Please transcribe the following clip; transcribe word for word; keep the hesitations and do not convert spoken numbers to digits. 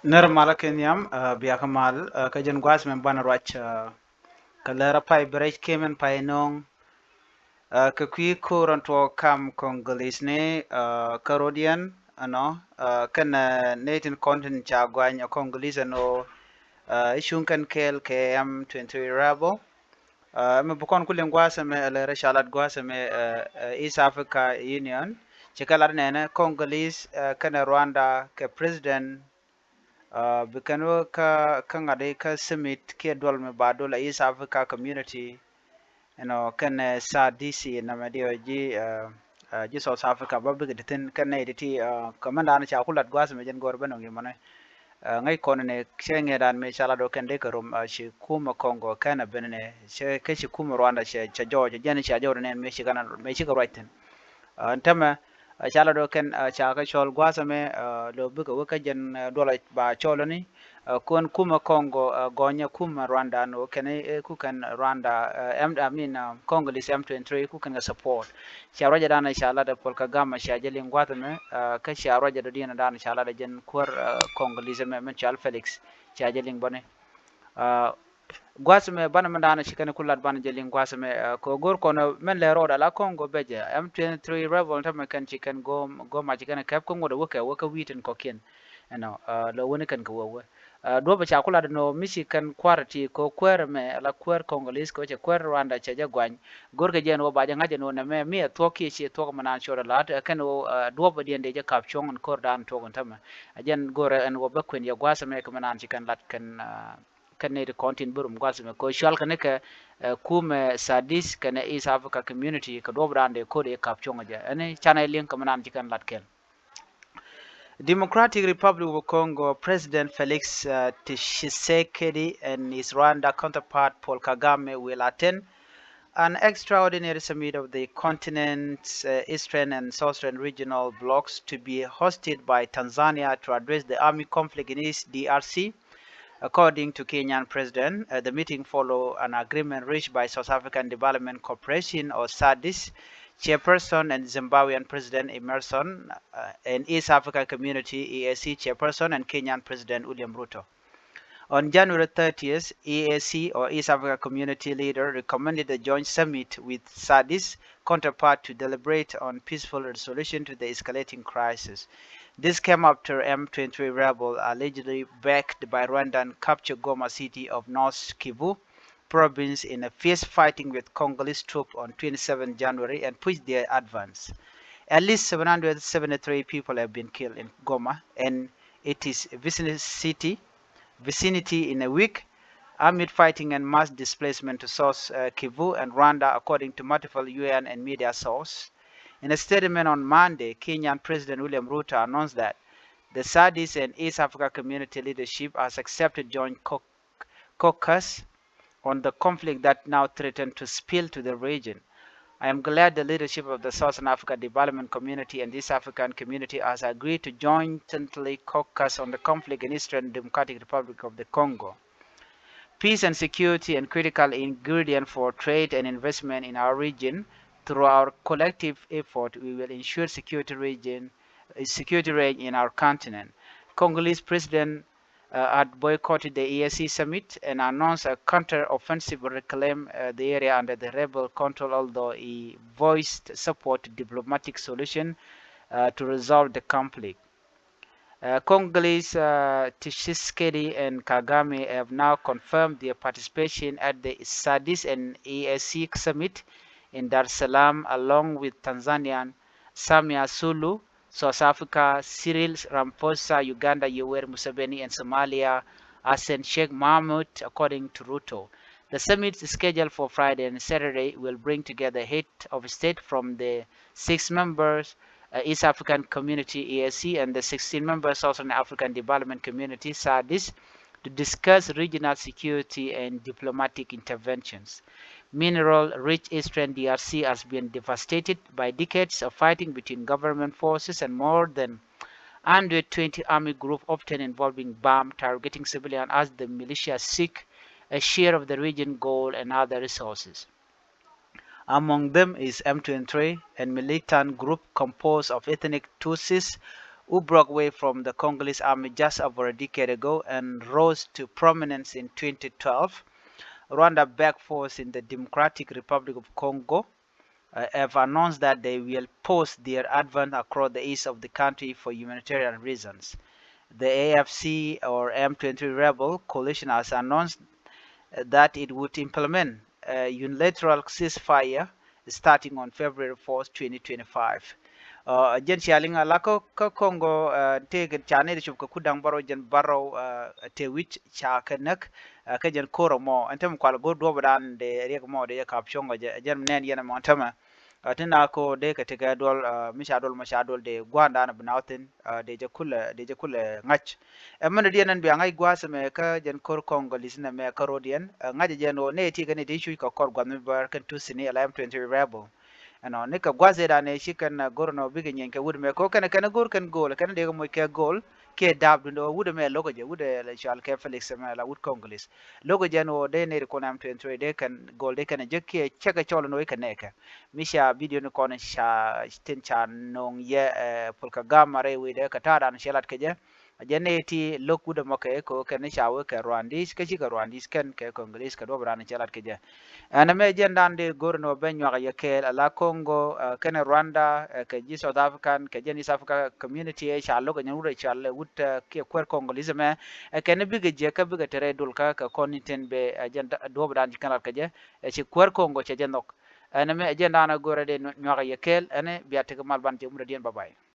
Nɛr malä kɛ nhiam, ɛ, bia kä mal, ɛ, kä jɛn gua̱a̱th mɛ banɛ ruac, ɛ, kɛ lɛr a pay bi rɛc kemɛn pay no̱o̱ŋ, ɛ, kɛ kui̱ ko̱r ɛn tuɔɔk kam Congolese ni, ɛ, kä rodiɛn ɛnɔ, ɛ, kɛnɛ, ɛ, nɛy tin kɔn tin ca guany ɛ Congolese ɛn ɣöö, ɛ, i̱ cuŋ kɛn kɛɛl kɛ M twenty-three rebel. Ɛ, mɛ bi kɔn ku liŋ gua̱a̱th ɛmɛ, ɛ, lɛr ca lat gua̱a̱th ɛmɛ, ɛ, ɛ, East Africa Union ci kɛ lat nɛnɛ Congolese, ɛ, kɛnɛ Rwanda kɛ president, ɛ, bi kɛn wä kä, kä ŋa̱t i̱ kä summit kiɛ duɔl mi ba dol ɛ East Africa Community, you know, kɛnɛ, ɛ, SADC nɛmɛ diɔ ji̱, ɛ, ɛ, ji̱ South Africa ba bikɛ ti thi̱n kɛn nɛy ti ti, ɛ, kɛ mɛn da̱a̱n ca ku lat gua̱a̱th ɛmɛ jɛn go̱o̱r ben ŋi̱ mɔnɛ. Ɛ, ŋäc kɔn ni cɛ ŋi̱eedan mi ca lat ɔ kɛn dee kɛ rom, ɛ, ci kumɛ Congo kɛn ɛ ben ni cɛ kɛ ci kumɛ Rwanda cɛ, cɛ jɔɔc, jɛn cɛ jɔɔc ni mi ci kɛn, mi ci kɛ ruac thi̱n. Ɛ, ɛn tämɛ, ɛ, ca lat ɔ kɛn, ɛ, ca kɛ cɔl gua̱a̱th ɛmɛ, ɛ, lo bikɛ wä kä jɛn, ɛ, duɔlɛ ba cɔl ni, ɛ, kɔn kumɛ Congo, ɛ, gɔnyɛ kumɛ Rwanda ni ɔ kɛn, ɛ, ku kɛn Rwanda, ɛ, M, I mean, ɛ, Congolese M twenty-three ku kɛn kɛ support. Ca ruacɛ dan ca lat ɛ Paul Kagame ca jɛ liŋ gua̱a̱th ɛmɛ, ɛ, kä ca ruacɛ dɔ̱diɛn dan ca lat ɛ jɛn kuäär, ɛ, Congolese ɛmɛ min cɔal Felix ca jɛ liŋ bä ni. Ɛ, gua̱a̱th ɛmɛ banɛ mɛn dan ci kɛn ku lat banɛ jɛ liŋ gua̱a̱th ɛmɛ, ɛ, kɛ go̱r kɔn, ɛ, mɛn lɛ rɔɔd ala Congo bɛ jɛ M twenty-three rebel tämɛ kɛn ci kɛn go̱o̱m, go̱o̱m a ci kɛn kɛp kä ŋot ɛ wä kɛ wä kä wi̱i̱ tin kɔ̱kiɛn. Ɛnɔ, ɛ, lɔ wä ni kɛn kɛ wä wä. Ɛ, duɔ̱p ɛ ca ku lat ɛn ɣöö mi ci kɛn kua̱r ti kɛ kuäär ɛmɛ ala kuäär Congolese kɛ cɛ kuäär Rwanda cɛ jɛ guany. Go̱rkɛ jɛ ɛn ɣöö ba jɛ ŋa̱c ɛn ɣöö nɛmɛ mi ɛ thuɔ̱k kiɛ ci thuɔ̱k mɛ naan cɔɔd ɛ la̱t, ɛ, kɛn ɣöö, ɛ, duɔ̱p ɛ diɛn dee jɛ ka̱p cuɔ̱ŋ ɛn ko̱r dan tuɔ̱k ɛn tämɛ. Ɛ jɛn go̱rɛ ɛn ɣöö bä kuën yɛ gua̱a̱th ɛmɛ kɛ mɛ naan ci kɛn lat kɛn, ɛ, kɛn nɛy ti kɔn tin bä rum gua̱a̱th ɛmɛ kɛ ɣöö cual kɛn ni kɛ, ɛ, kumɛ SADC kɛnɛ East Africa Community kɛ duɔ̱p dan dee ko̱r dee ka̱p cuɔ̱ŋ ɛ jɛ. Ɛn canɛ liŋ kɛ mɛ naan ci kɛn lat kɛn. Democratic Republic of Congo, President Felix, uh, Tshisekedi and his Rwanda counterpart Paul Kagame will attend an extraordinary summit of the continent's, uh, eastern and southern regional blocs to be hosted by Tanzania to address the army conflict in East D R C. According to Kenyan President, uh, the meeting follow an agreement reached by South African Development Corporation or SADC chairperson and Zimbabwean President Emmerson, uh, and East Africa Community E A C chairperson and Kenyan President William Ruto. On January thirtieth, E A C or East Africa Community leader recommended a joint summit with SADC counterpart to deliberate on peaceful resolution to the escalating crisis. This came after M twenty-three rebel allegedly backed by Rwandan capture Goma city of North Kivu province in a fierce fighting with Congolese troops on twenty-seventh January and pushed their advance. At least seven hundred seventy-three people have been killed in Goma and its vicinity, vicinity in a week amid fighting and mass displacement to South, uh, Kivu and Rwanda, according to multiple U N and media sources. In a statement on Monday, Kenyan President William Ruto announced that the SADC and East Africa Community leadership has accepted joint cau-, caucus on the conflict that now threaten to spill to the region. I am glad the leadership of the Southern Africa Development Community and East African Community has agreed to jointly caucus on the conflict in Eastern Democratic Republic of the Congo. Peace and security and critical ingredient for trade and investment in our region. Through our collective effort, we will ensure security region, uh, security range in our continent. Congolese President, uh, had boycotted the E A C summit and announced a counter-offensive, reclaim, uh, the area under the rebel control, although he voiced support to diplomatic solution, uh, to resolve the conflict. Uh, Congolese, uh, Tshisekedi and Kagame have now confirmed their participation at the SADC and E A C summit in Dar es Salaam, along with Tanzanian Samia Suluhu, South Africa Cyril Ramaphosa, Uganda Yoweri Museveni, and Somalia Hassan Sheikh Mohamud, according to Ruto. The summit, scheduled for Friday and Saturday, will bring together head of state from the six members, uh, East African Community, E A C, and the sixteen member Southern African Development Community, SADC, to discuss regional security and diplomatic interventions. Mineral-rich Eastern D R C has been devastated by decades of fighting between government forces and more than hundred twenty army group, often involving bomb targeting civilian as the militia seek a share of the region gold and other resources. Among them is M twenty-three, a militant group composed of ethnic Tutsis who broke away from the Congolese army just over a decade ago and rose to prominence in twenty twelve. Rwanda-backed forces in the Democratic Republic of Congo uh, have announced that they will pause their advance across the east of the country for humanitarian reasons. The A F C or M twenty-three rebel coalition has announced that it would implement a unilateral ceasefire starting on February fourth, twenty twenty-five. Uh, jɛn cia liŋ a la kä, kä Congo, uh, tëëkɛ ca nɛy ti cop kɛ kut da̱ŋ bärɔw jɛn bärɔw, uh, tëë wi̱c ca kɛ näk, uh, kä jɛn ko̱r ɛmɔ ɛn tämɛ kual go̱r duɔ̱ɔ̱p dan dee riɛk ɛmɔ dee jɛ kap cuɔ̱ŋ ɔ jɛ, jɛn nɛn yɛn ɛmɔ ɛn tämɛ. Uh, tin na ko dee kɛ tekɛ duɔl, uh, mi ca duɔl mɔ ca duɔl dee gua̱a̱n dan bi na wä thin, uh, dee jɛ kulɛ, dee jɛ kulɛ ŋa̱c. Ɛ mɛn diɛn ɛn bia ŋa̱c gua̱a̱th ɛmɛ kä jɛn ko̱r Congolese nɛmɛ kä ro̱diɛn, uh, ŋa̱c jɛn ɣöö nɛy ti kɛn ti cuc kɛ kɔr gua̱th mi bär kɛn Tutsi ni ala M twenty-three rebel. Ɛnɔ ni kɛ gua̱th ëë dan ëë ci kɛn, uh, go̱r ɛnɔ bikɛ nyieeny kɛ wut ɛmɛ kɛ ɣöö kɛn, kɛn go̱r kɛn go̱o̱l, kɛn dee kɛ moc kɛ go̱o̱l kiɛ da̱a̱p duundɛ ɣöö wut ɛmɛ lo̱kɛ jɛ, wut ɛ la cɔal kɛ Felix ɛmɛ la wut Congolese. Lo̱kɛ jɛn ɣöö dee nɛy ti kɔn M twenty-three dee kɛn go̱o̱l dee kɛn jek kiɛ cäkɛ cɔl ɛn ɣöö ikɛ nɛɛkɛ. Mi ca video ni kɔn ca tin ca no̱o̱ŋ yɛ, eh, Paul Kagame rɛy wi̱i̱dɛ kɛ ta̱a̱ dan cɛ lat kɛ jɛ. Jɛn nɛy ti lo̱k wut ɛmɔ kɛ kɛ ɣöö kɛn ca wee kɛ Rwandese kä cikɛ Rwandese kɛn kɛ Congolese kɛ duɔ̱p dan cɛ lat kɛ jɛ. Ɛn ɛmɛ jɛn dan dee go̱r ni wä ben nyuak yɛ kɛɛl ala Congo, eh, kɛnɛ Rwanda, eh, kɛ ji̱ South African, kɛ jɛn East Africa Community, eh, ca lo̱k ɛ nyɛn wut ɛ cɔal, eh, wut, eh, kiɛ kuäär Congolese mɛ, eh, kɛn bikɛ jiäk kä bikɛ te rɛy dul kä kɛ kɔn ni tin bɛ, eh, jɛn da-, duɔ̱ɔ̱p dan ci kɛn lat kɛ jɛ, eh, ci kuäär Congo cɛ jɛ nhɔk. Ɛn ɛmɛ jɛn dan ɛ go̱r ɛ dee nyuak yɛ kɛɛl, ɛn bia tekɛ mal ban jɛ mut ɛ diɛn, bye bye.